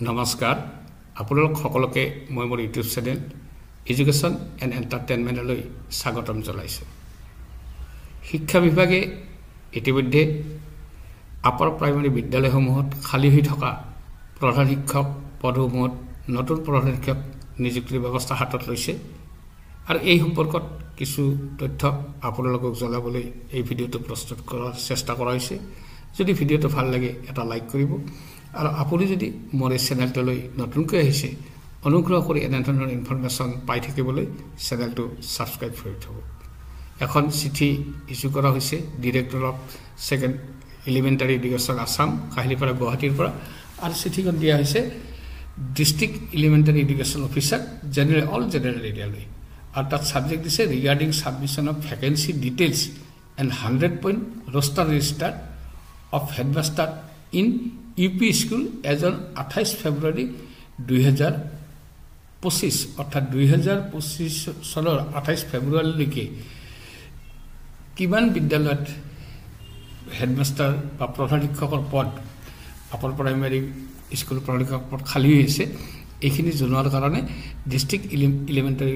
নমস্কাৰ, আপোনালোক সকলোকে মই মোৰ ইউটিউব চেনেল এডুকেশ্যন এণ্ড এণ্টাৰটেইনমেণ্টলৈ স্বাগতম জনাইছোঁ। শিক্ষা বিভাগে ইতিমধ্যে আপাৰ প্ৰাইমাৰী বিদ্যালয়সমূহত খালী হৈ থকা প্ৰধান শিক্ষক পদসমূহত নতুন প্ৰধান শিক্ষক নিযুক্তিৰ ব্যৱস্থা হাতত লৈছে আৰু এই সম্পৰ্কত কিছু তথ্য আপোনালোকক জনাবলৈ এই ভিডিঅ'টো প্ৰস্তুত কৰাৰ চেষ্টা কৰা হৈছে। যদি ভিডিঅ'টো ভাল লাগে, এটা লাইক কৰিব আৰু আপুনি যদি মোৰ এই চেনেলটোলৈ নতুনকৈ আহিছে, অনুগ্ৰহ কৰি এনেধৰণৰ ইনফৰমেশ্যন পাই থাকিবলৈ চেনেলটো ছাবস্ক্ৰাইব কৰি থ'ব। এখন চিঠি ইছ্যু কৰা হৈছে Director of Second Elementary Education, Assam, Kahilipara, গুৱাহাটীৰ পৰা আৰু চিঠিখন দিয়া হৈছে District Elementary Education Officer, General, all general এৰিয়ালৈ আৰু তাত ছাবজেক্ট দিছে "Regarding submission of vacancy details and 100 point roster register of headmaster in UP school as on 28 ফেব্ৰুৱাৰী 2025"। অৰ্থাৎ 2025 চনৰ 28 ফেব্ৰুৱাৰীলৈকে কিমান বিদ্যালয়ত হেডমাষ্টাৰ বা প্ৰধান শিক্ষকৰ পদ, আপাৰ প্ৰাইমাৰী স্কুল প্ৰধান শিক্ষকৰ পদ খালী হৈ আছে, এইখিনি জনোৱাৰ কাৰণে ডিষ্ট্ৰিক্ট এলিমেণ্টাৰী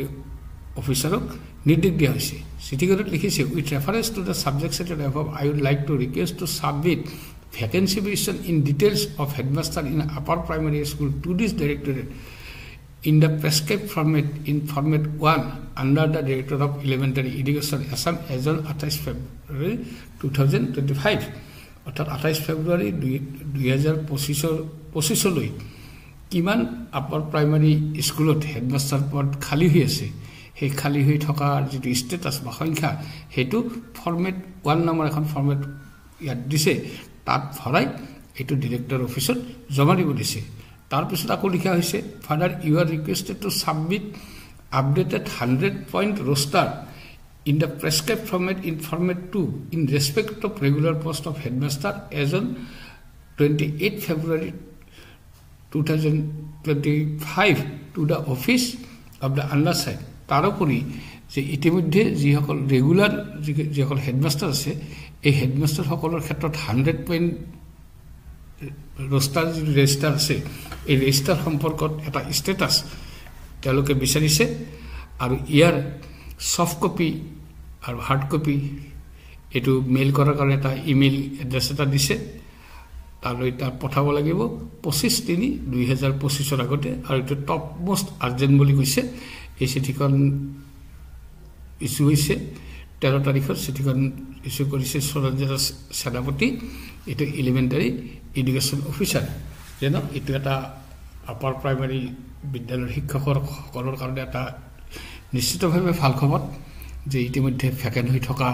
অফিচাৰক নিৰ্দেশ দিয়া হৈছে। চিঠিখনত লিখিছে, "With reference to the subject cited above, I would like to request to submit vacancy position in details of headmaster in upper primary school to this directorate in the prescribed format in format 1 under the Director of Elementary Education, Assam, as on 28 February 2025"। অৰ্থাৎ 28 ফেব্ৰুৱাৰী 2025ৰ 25লৈ কিমান upper primary স্কুলত headmaster পদ খালী হৈ আছে, সেই খালী হৈ থকাৰ যিটো ষ্টেটাছ বা সংখ্যা, সেইটো ফৰ্মেট 1 নামৰ এখন ফৰ্মেট ইয়াত দিছে, তাত ভৰাই এইটো ডিৰেক্টৰ অফিচত জমা দিব দিছে। তাৰপিছত আকৌ লিখা হৈছে, "Further, you are requested to submit updated 100 point roster in the prescribed format in format 2 in respect of regular post of headmaster as on 28 February 2025 to the office of the undersigned"। তাৰোপৰি যে ইতিমধ্যে যিসকল regular যিসকল headmaster আছে, এই হেডমাষ্টাৰসকলৰ ক্ষেত্ৰত 100 point roster যিটো register আছে, এই ৰেজিষ্টাৰ সম্পৰ্কত এটা ষ্টেটাছ তেওঁলোকে বিচাৰিছে আৰু ইয়াৰ ছফ্ট কপি আৰু হাৰ্ড কপি এইটো মেইল কৰাৰ কাৰণে এটা ইমেইল এড্ৰেছ এটা দিছে। তালৈ তাত পঠাব লাগিব 25/3/2025ৰ আগতে আৰু এইটো টপ মষ্ট আৰ্জেণ্ট বুলি কৈছে। এই চিঠিখন ইছ্যু হৈছে 13 তাৰিখত। চিঠিখন ইছ্যু কৰিছে সুৰঞ্জনা সেনাপতি, এইটো এলিমেণ্টাৰী এডুকেশ্যন অফিচাৰ। যেন এইটো এটা আপাৰ প্ৰাইমাৰী বিদ্যালয়ৰ শিক্ষকৰ সকলৰ কাৰণে এটা নিশ্চিতভাৱে ভাল খবৰ যে ইতিমধ্যে ভেকেণ্ট হৈ থকা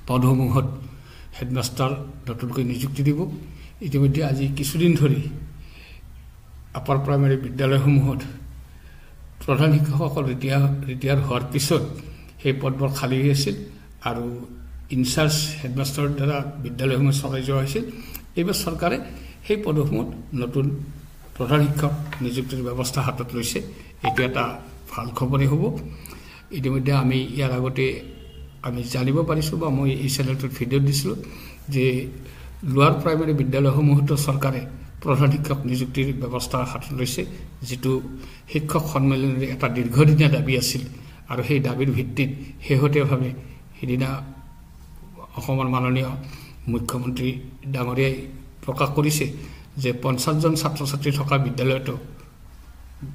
পদসমূহত হেডমাষ্টাৰ নতুনকৈ নিযুক্তি দিব। ইতিমধ্যে আজি কিছুদিন ধৰি আপাৰ প্ৰাইমাৰী বিদ্যালয়সমূহত প্ৰধান শিক্ষকসকল ৰিটায়াৰ হোৱাৰ পিছত সেই পদবোৰ খালী হৈ আছিল আৰু ইনচাৰ্জ হেডমাষ্টাৰৰ দ্বাৰা বিদ্যালয়সমূহ চলাই যোৱা হৈছিল। এইবাৰ চৰকাৰে সেই পদসমূহত নতুন প্ৰধান শিক্ষক নিযুক্তিৰ ব্যৱস্থা হাতত লৈছে। এইটো এটা ভাল খবৰেই হ'ব। ইতিমধ্যে আমি ইয়াৰ আগতে আমি জানিব পাৰিছোঁ বা মই এই চেনেলটোত ভিডিঅ' দিছিলোঁ যে লোৱাৰ প্ৰাইমাৰী বিদ্যালয়সমূহতো চৰকাৰে প্ৰধান শিক্ষক নিযুক্তিৰ ব্যৱস্থা হাতত লৈছে, যিটো শিক্ষক সন্মিলনৰ এটা দীৰ্ঘদিনীয়া দাবী আছিল। আৰু সেই দাবীৰ ভিত্তিত শেহতীয়াভাৱে সিদিনা অসমৰ মাননীয় মুখ্যমন্ত্ৰী ডাঙৰীয়াই প্ৰকাশ কৰিছে যে 50জন ছাত্ৰ ছাত্ৰী থকা বিদ্যালয়তো,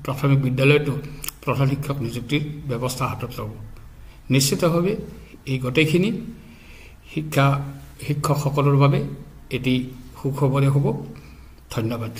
প্ৰাথমিক বিদ্যালয়তো প্ৰধান শিক্ষক নিযুক্তিৰ ব্যৱস্থা হাতত ল'ব। নিশ্চিতভাৱে এই গোটেইখিনি শিক্ষা শিক্ষকসকলৰ বাবে এটি সুখবৰে হ'ব। ধন্যবাদ।